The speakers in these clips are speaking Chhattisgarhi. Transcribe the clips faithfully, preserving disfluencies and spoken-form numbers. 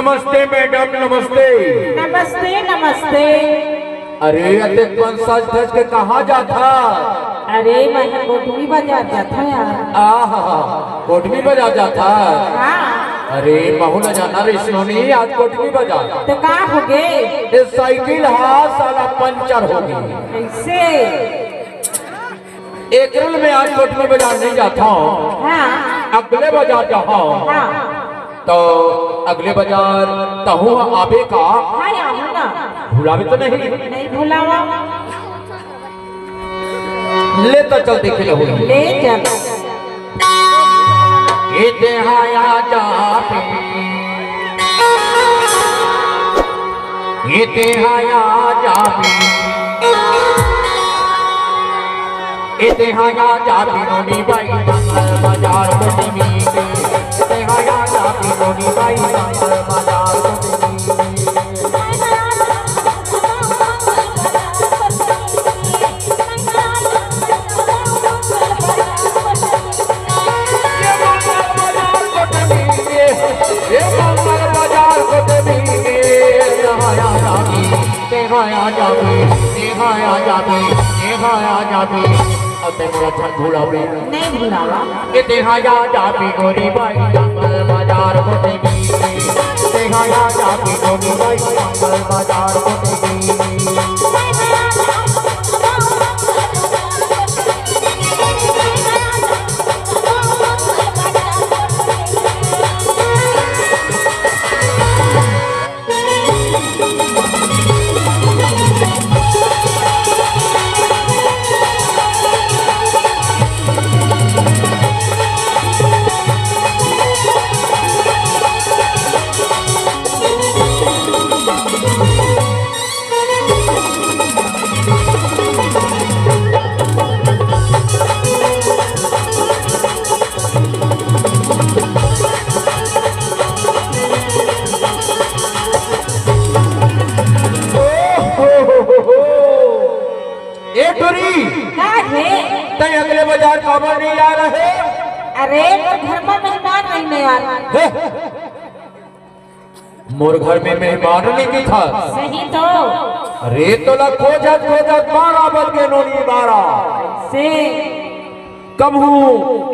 नमस्ते मैडम, नमस्ते। नमस्ते, नमस्ते। अरे, अतेक बन सज धज के कहाँ जाथा? अरे, मैं ह कोटमी बाजार जाथा यार। आहा, कोटमी बाजार जाथा? हाँ। अरे, महू ला जाना रहिस नोनी, आज कोटमी बाजार। तो का होगे? ए साइकिल हा साला पंचर होगे। कइसे? एकरे ले मैं आज कोटमी बाजार नइ जाथंव। हाँ। अगले बाजार जाहूँ। हाँ। तो अगले बाजार तहूँ आबे का? हाँ, आबे ना। भुलाबे तो नहीं? नहीं भुलावंव। ले तो चल देखे लहू। ले चल। ए तेहा आ जाबे। ए तेहा आ जाबे। ए तेहा आ जाबे नोनी बाई मंगल बाजार कोटमी के। ए तेहा आ जाबे नोनी बाई मंगल बाजार कोटमी के। ए मंगल बाजार कोटमी के, ए मंगल बाजार कोटमी के, ए तेहा आ जाबे, तेहा आ जाबे, तेहा आ जाबे, तेहा आ जाबे। अब ते मोला झन भुलाबे। नहीं भुलावंव। ए तेहा आ जाबे गोरी बाई मंगल बाजार कोटमी के। तेहा आ जाबे गोरी बाई मंगल बाजार कोटमी के। ए टुरी, का हे? तैं अगले बाजार काबर नइ आय रहे? अरे, तोर घर म मेहमान रहिन यार। हे, मोर घर में मेहमान नइ दिखत। सही तो। अरे, तोला खोजत खोजत बारह बज गे नोनी, बारह। से कभू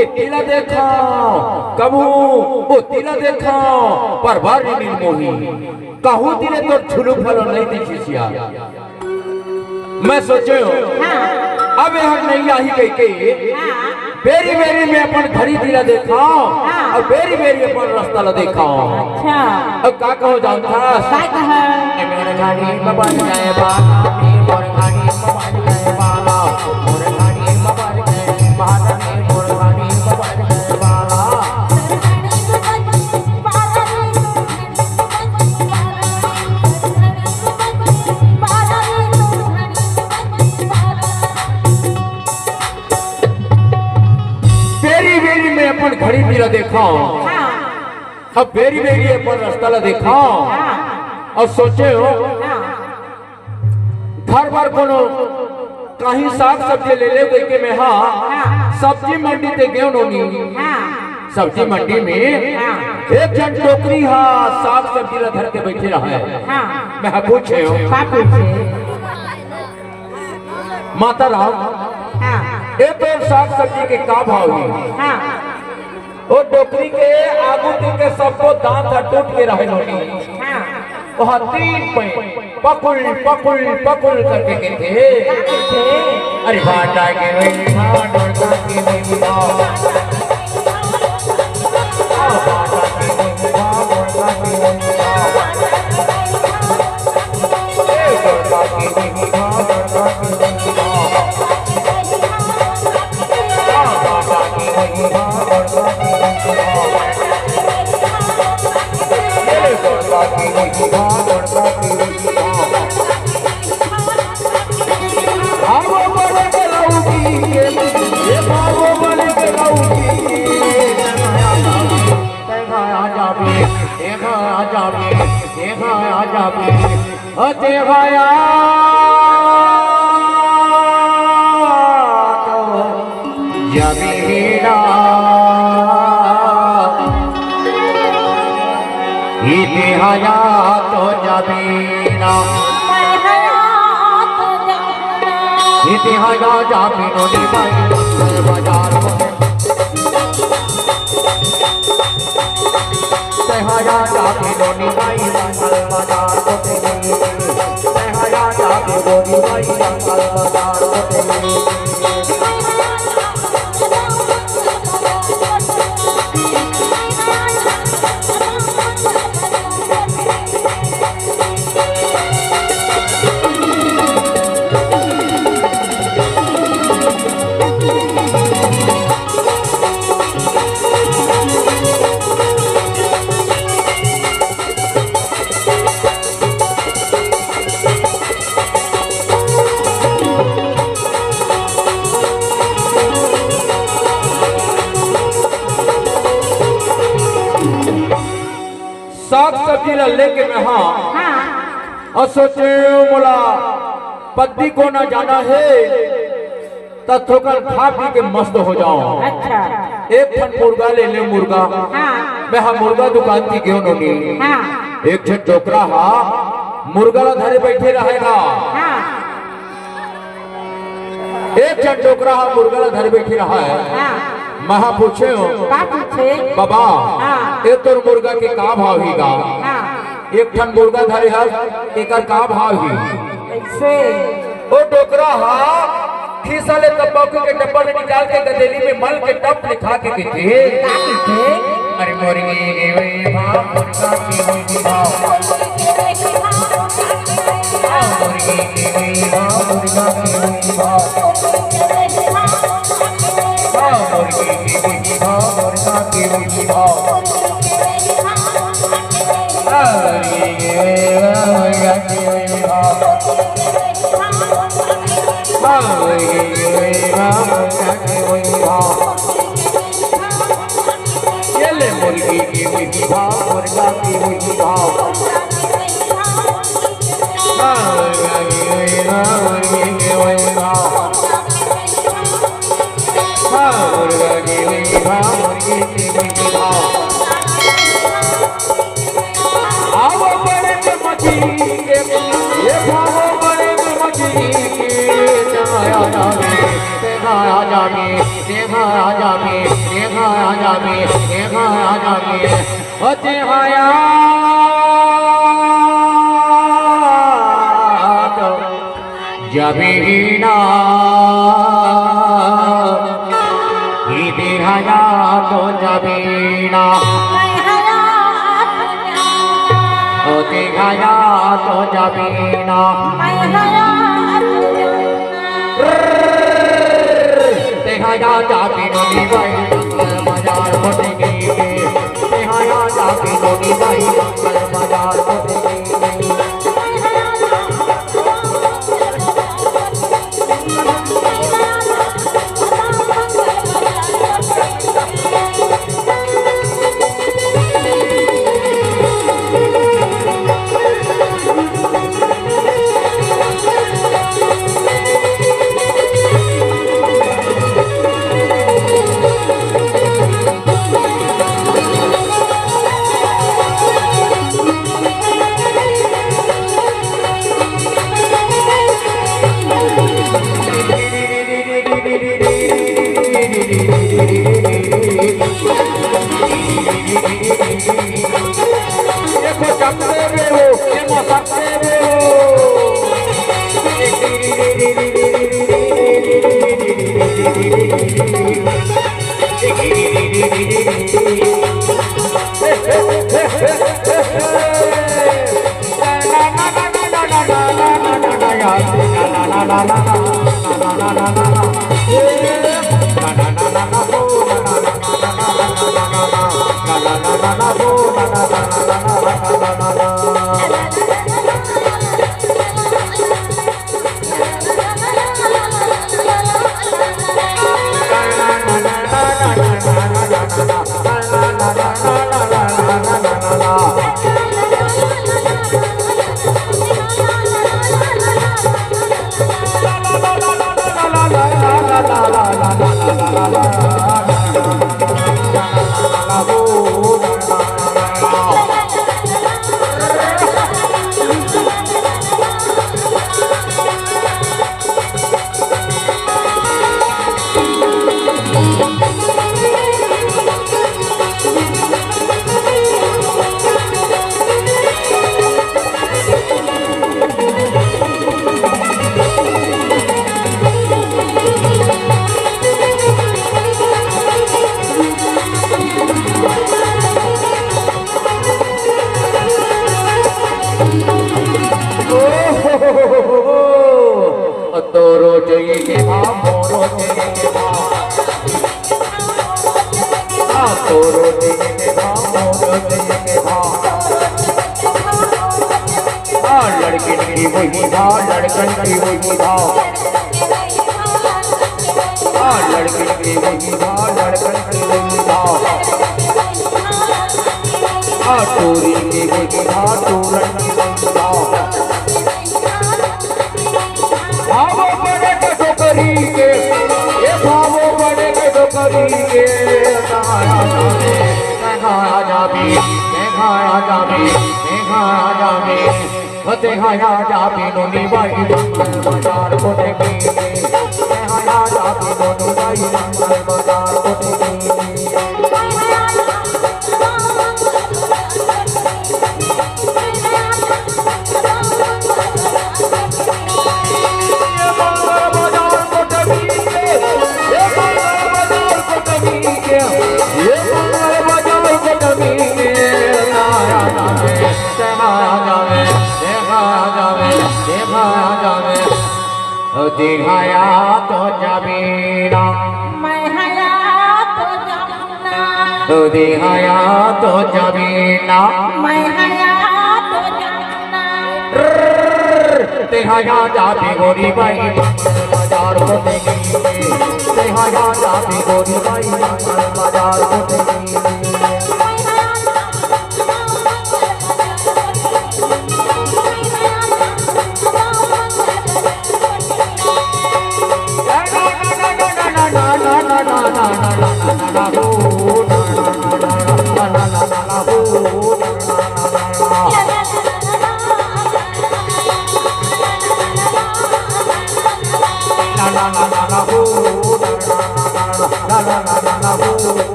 एती ला देखंव, कभू ओती ला देखंव, पर बारी नींद मोही। कहूँ ती ले तोर झुलुक घलो नइ दिखिस यार। मैं सोचेंव, हाँ। अब ए हर नइ आही कहिके, हाँ। बेरी बेरी मैं अपन घड़ी ती ला देखंव, हाँ। अउ बेरी बेरी अपन रस्ता ला देखंव। अच्छा। अब का कहंव जानथस? का कहंव? ए मोर घड़ी म बज गे बारह, ए मोर घड़ी म बज गे बारह, मोर घड़ी म बज गे बारह, ए मोर घड़ी म बज गे बारह। बेरी बेरी मैं अपन घड़ी ती ला देखंव। हाँ। अब बेरी बेरी अपन रस्ता ला देखंव। हाँ। अउ सोचेंव, हाँ। घर बर कोनो कहीं साग सब्जी ले लेंव कहिके मैं हा, हाँ। सब्जी मंडी ते गेंव नोनी। हाँ। सब्जी मंडी में, हाँ। एक झन डोकरी हा साग सब्जी ला धर के बइठे रहय। हाँ। मैं हा पूछेंव। का पूछे? माता राम, हाँ। ए तोर साग सब्जी के का भाव हे? हाँ। ओ डोकरी के आगू ती के सब्बो दांत ह टूट गे रहय नोनी। हाँ। ओह तीन पइत पकुल, पकुल, पकुल करके कहिथे। का कहिथे? अरे भाटा के रोई भाव, डोरका के रोई भाव। आ, भाटा के रोई भाव, डोरका के रोई भाव। ए, डोरका के रोई भाव, डोरका के रोई भाव। आ, भाटा के रोई भाव, डोरका के रोई भाव। हया तो जाबीना। मैं हया तो जाबीना। इति हया जाबीनो नी भाई मंगल बाजार को। ते हया जाबीनो नी भाई मंगल बाजार को। ते हया जाबीनो नी भाई मंगल बाजार को। साग सब्जी ला लेके मैं हा हाँ। अउ सोचे मोला पद्दी कोना जाना हे, त थोकन खा पी के मस्त हो जाओ। अच्छा। एक ठन मुर्गा ले ले, मुर्गा। हाँ। मैं हा मुर्गा दुकान ती गेंव नोनी। हाँ। एक झन डोकरा हा मुर्गा ला धरे बइठे रहे गा। हाँ। एक झन डोकरा हा मुर्गा ला धरे बइठे रहे। हाँ। मैं हा पूछेंव, का पूछे? बाबा, हाँ। ए तोर मुर्गा के का भाव ही गा? हाँ। एक ठन मुर्गा धरे हस, एकर का भाव ही? कइसे? ओ डोकरा हा खीसा ले तंबाकू के डब्बा ले निकाल के गदेली में मल के टप ले खा के कहिथे, का कहिथे? अरे मुर्गी के वही भाव, मुर्गा के वही भाव। हाँ, मुर्गी के वही भाव, मुर्गा के वही भाव। हाँ, मुर्गी के वही भाव, मुर्गा के वही भाव। ये ले मुर्गी के वही भाव, मुर्गा के वही भाव। मुर्गा के वही भाव, मुर्गा के वही भाव। आओ बड़े में मची के, ये भागो बड़े में मची के, तेरा आ जावे, तेरा आ जावे, तेरा आ जावे, तेरा आ जावे, तेरा आ जावे। ओ तेरा आ तो जबीना, इति हया तो जबीना। ओ ते हया तो जबीना। ते हया जाबीनो नी भाई मंगल बाजार को। ते हया जाबीनो नी भाई मंगल बाजार को। तोरो देखे भाव, मोरो देखे भाव। हाँ, लड़किन के वही भाव, लड़कन के वही भाव। हाँ, लड़किन के वही भाव, लड़कन के वही भाव। हाँ, टोरी के वही भाव, टोरन के वही भाव। भावो बड़े के डोकरी के, ए भावो बड़े के डोकरी के, तेंहा आ जाबे, तेंहा आ जाबे, तेंहा आ जाबे, तेंहा आ जाबे, ओ तेंहा आ जाबे, नोनी बाई, बाजार कोती के, तेंहा आ जाबे, नोनी बाई, बाजार कोती के। दिखाया तो जमीना, मैं हया तो जमुना। दिखाया तो जमीना, मैं हया तो जमुना। तेंहा आ जाबे गोरी बाई, बाजार कोती के। तेंहा आ जाबे गोरी बाई, बाजार कोती के।